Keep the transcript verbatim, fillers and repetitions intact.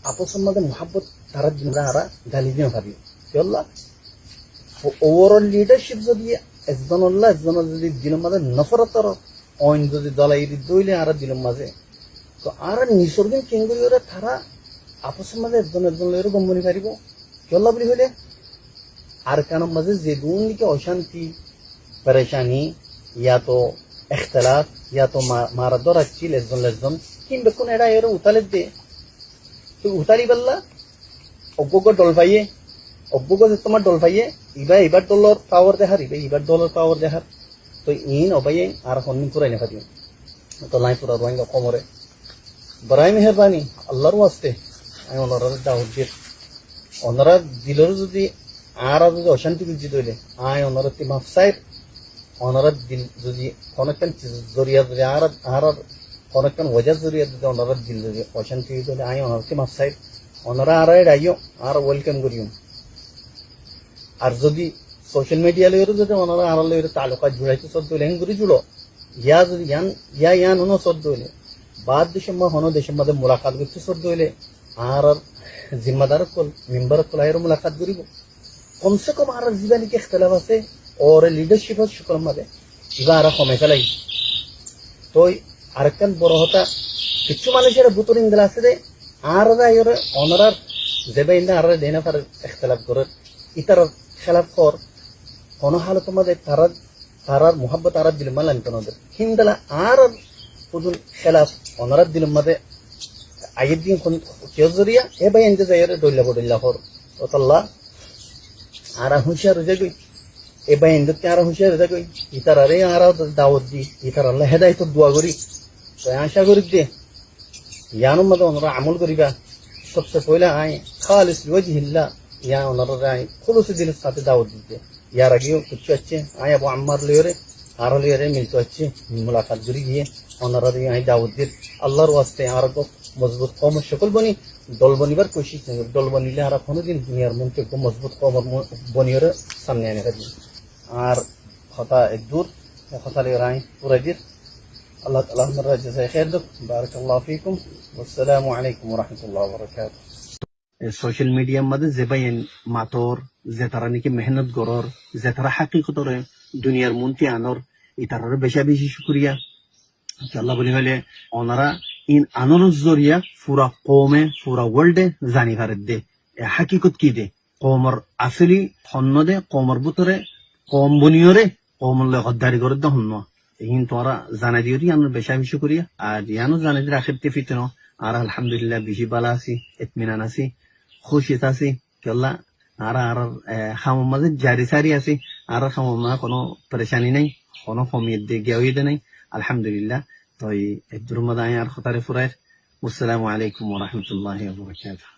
Afosor mazé muhábbot tarár dilor mazé añára dali di no fari. Kiyólla? Ó-, óuwar lidarcip zodi ezzon olla ezzonor zodi dilor mazé noforótor oin zodi dolai di dóile añára dilor mazé, to añára nizor gún keéngorí óre tará afosor mazé ezzon ezzon loiyóre gom boni faribó. Kiyólla buli hoilé, Arkanor mazé zedún niki ocánti, perecani, yáto ektelaf, yáto ma-, mara dóra accíl ezzon lezzon, hín bekkún eçé aiyóre utál edde. Toi utál ibálla, uggúa uggúa dhol faiyé, uggúa uggúa zettómar dhol faiyé, ibá ibár dholor pawar dehár, ibá ibár dholor pawar dehár. Toi iín ó báiyain añára hondin furai no faiyum. Tolla añí fura Ruáingga koumoré boroye meherbani, Allar waste, añí onoráre dawot dir. Onorár diloré zodi añára zodi ocánti goijjí dóile, añí onorátti maf sair. Onorár dil zodi honó ekkán zoriya zodi añára, añárar honó ekkán wajár zoriya zodi onorár dil zodi ocánti goijjí dóile, añí onorátti maf sair. Onorá añára eçé aiyó, añára welcome goijjum. Ar zodi social media loiyóre zodi onorá añárar loiyóre taallukat juraitó sodde óile, héngorí juro. Yá zodi yián, yá yián no sodde óile, baár decór mazé, honó decór mazé mulakat goittó sodde óile, añárar zimmadar ókkol, membar ókkol aiyóre mulakat goríbo. Komse kom añárar zibá niki ektelaf asé, óre lidarcip ókkolor mazé, ibá añára komai félai. Toi arekkán boro hotá, kiccú manúic ere bútore endilla asé dé, añára de aiyóre, onorár zebá ende añára de no farer ektelaf gorer, ítarar kélaf hoór, honó hálotor mazé tarár, tarár muhábbot añárar dilor mazé lanito no der. Héndilla añárar húdun kélaf onorár dilor mazé aiyér de hon-, kiyór zoriya, e bái ende zaiyóre dhoilla bodhoilla hoór. Ótolla añára húciyar ói zaigói. E bái endilla añára húciyar ói zaigói. Ítararé añára dawot di, ítarallá hedayotor dua gorí. Toi añcá gorí de, yiánor mazé onorá amol goríba. Sobse foila añí khalis liwajhillah, yián onoráre añí kúlusi dilor sáte dawot di de. Yar ageyó kiccú aiccé, añí Abu Ammar loiyóre, añára loiyóre milto aiccé, mulakat gorí giyé, onoráre añí dawot dir. Allar waste añára uggúa mozbut koumor cókol boni, dhol bonibar kucíc gorí. Dhol bonilé añára honódin duniyar muúntu uggúa mozbut koumor mu-, boniyóre samne aní faijjum. Añár hotá eddur, e hotá loiyóre añí furai dir. Allah taala onoráre jazaye khair douk. Barakallahu fikum. Wassalamu alaikum wa rahmatullahi wa barakatuhu. E, social media mazé ze báiyain mator, ze tará niki mehénnot gorór, ze tará hákikotoré duniyar muúntu anór, ítararé becá beci cúkuriya. Kiyólla buli hoilé, onorá iín anór zoriya fura koume, fura worlde zani faredde. E hákikot ki de? Koumor asóli honnó de, koumor bútore, koum boniyóre, koumor loi hoddari gorédde honnúa. Iín tuáñra zanai diyóre yiánor becá beci cúkuriya. Ar yiáno zanai diyóre ahér de fitno, añára alhamdulillah beci bála así, itminan así, kúcit así. Kiyólla añára añárar, e, hamor mazé jari sari así, añárar hamor mazé honó perecani nái, honó homiyedde giya óiyede nái, alhamdulillah. Toi eddur mazé añí añár hotáre furair. Wassalamu alaikum wa rahmatullahi wa barakatuhu.